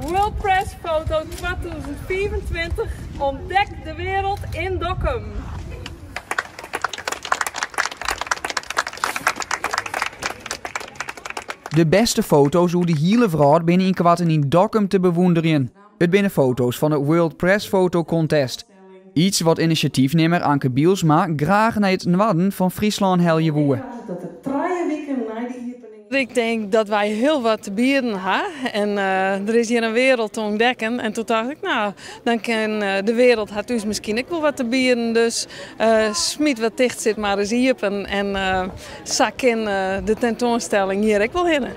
World Press Photo 2025 Ontdek de wereld in Dokkum. De bêste foto's oer de hiele wrâld binne ynkoarten yn Dokkum te bewûnderjen. It binne foto's fan 'e World Press Photo Contest. Iets wat inisjatyfnimmer Anke Bylsma graach nei it noarden fan Fryslân helje woe. Ik tink dat wy hiel wat te bieden ha en der is hjir in wereld te ûntdekken. En toen tocht ik, no, dan kin de wereld hat ús miskien ek wol wat te bieden. Dus smyt wat ticht sit mar ris iepen en sa kin de tentoanstelling hjir ek wol hinne.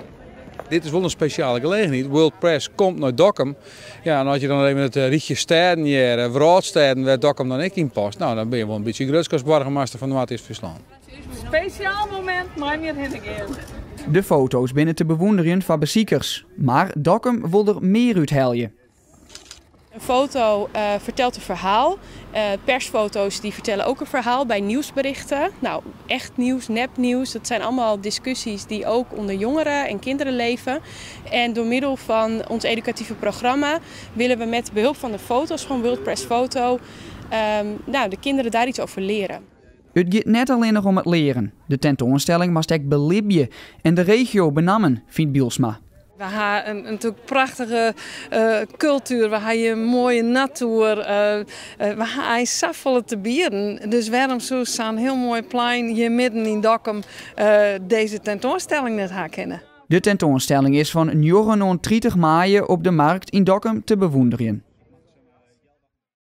Dit is wol in spesjale gelegenheid. World Press komt nei Dokkum. Ja, en as je dan even it rychje stêden hearre, wrâldstêden wêr't Dokkum dan ek yn past, no, dan binne je wol in bytsje grutsk as boargemaster fan Noardeast-Fryslân. Spesjaal momint mei mear hinne gean. De foto's binne te bewûnderjen foar besikers, mar Dokkum wol der mear út helje. In foto fertelt in ferhaal. Persfoto's die vertellen ook een verhaal bij nieuwsberichten. Nou, echt nieuws, nepnieuws, dat zijn allemaal discussies die ook onder jongeren en kinderen leven. En door middel van ons educatieve programma willen we met behulp van de foto's van World Press Photo nou, de kinderen daar iets over leren. It giet net allinnich om it learen. De tentoanstelling moatst ek belibje en de regio benammen, fynt Bylsma. We ha in natuerlik prachtige kultuer, we ha hjir in moaie natoer, we ha eins safolle te bieden. Dus wêrom soe sa'n hiel moai plein hjir midden yn Dokkum dizze tentoanstelling net ha kinne? De tentoanstelling is fan njoggen oant 30 maaie op de Markt yn Dokkum te bewûnderjen.